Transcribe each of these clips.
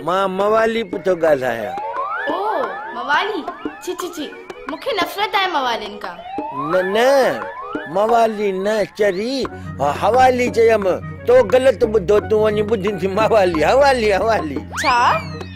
مان موالي به ٿو ڳالهايان. او موالي، ڇي ڇي ڇي، مون کي نفرت آهي موالين کان. نه نه، موالي نه چري، حوالي چيم، تو غلط ٻڌو، تون وڃي ٻڌين ٿي موالي، حوالي حوالي. ڇا؟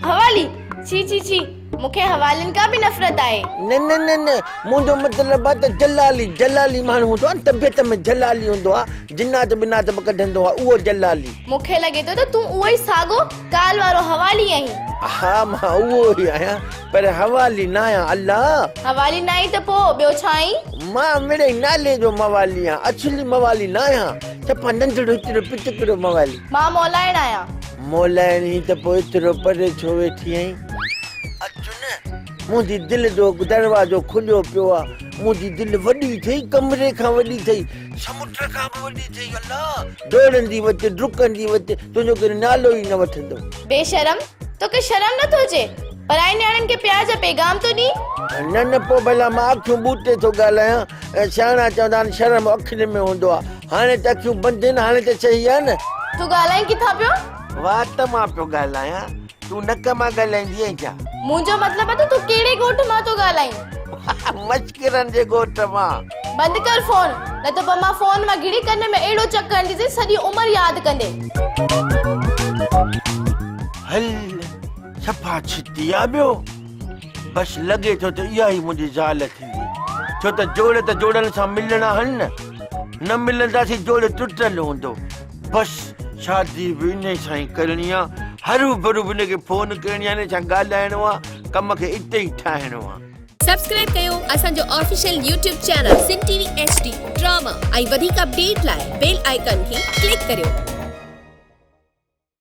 حوالي؟ ڇي ڇي ڇي، مون کي حوالين کان به نفرت آهي. نه نه نه نه منهنجو مطلب آهي ته جلالي جلالي ماڻهو هوندو آهي نه طبيعت ۾ جلالي هوندو آهي جنات بنات به ڪڍندو آهي اهو جلالي. مون کي لڳي ٿو ته تون اهو ئي ساڳو ڪالهه وارو حوالي آهين. ها مان اهو ئي آهيان پر حوالي نه آهيان الله. حوالي نه آهين ته پوء ٻيو ڇا آهين؟ مان مڙئي نالي جو موالي آهيان اصلي موالي نه آهيان صفا ننڍڙو هيترو پتڪڙو موالي. مان مولائڻ آهيان. مولائڻ هين ته پوء ايترو پري ڇو ويٺي آهين؟ اچ نه، منهنجي دل جو دروازو کليو پيو آ. منهنجي دل وڏي ٿئي، ڪمري کان وڏي ٿئي، سمنڊ کان به وڏي ٿئي. الله! ڊوڙندي وت، ڊڪندي وت، تنهنجو ڪنهن نالو ئي نه وٺندو. بي شرم! توکي شرم نه ٿو اچي؟ پرائي نياڻين کي پيار جا پيغام ٿو ڏين؟ نه نه، پوء ڀلا مان اکيون ٻوٽي ٿو ڳالهايان. سياڻا چوندا آهن شرم اکين ۾ هوندو آ. هاڻي ته اکيون بند آهن، هاڻي ته صحيح آ نه. تون ڳالهائين ڪٿان پيو؟ وات مان پيو ڳالهايان، تون نڪ مان ڳالهائيندي آهين ڇا؟ منهنجو مطلب آ ته تون ڪهڙي ڳوٺ مان ٿو ڳالهائين؟ مشڪرن جي ڳوٺ مان. بند ڪر فون، نه ته پوء مان فون مان گهڙي ڪن ۾ اهڙو چڪ هڻنديسين سڄي عمر ياد ڪندين. هل صفا ڇتي آ ٻيو. بس لڳي ٿو ته اها ئي منهنجي زال ٿيندي. ڇو ته جوڙ ته جوڙن سان ملڻا آهن نه. نه ملنداسين جوڙ ٽٽل هوندو. بس شادي به انهي سان ئي ڪرڻي آ. هروڀرو به ان کي فون ڪرڻي آ، انهي سان ڳالهائڻو آ، ڪم کي اتي ئي ٺاهڻو آ. سبسڪرائب ڪيو اسان جو official YouTube channel Sindh T V H D drama ۽ وڌيڪ اپڊيٽ لاء بيل آئيڪان کي ڪلڪ ڪريو.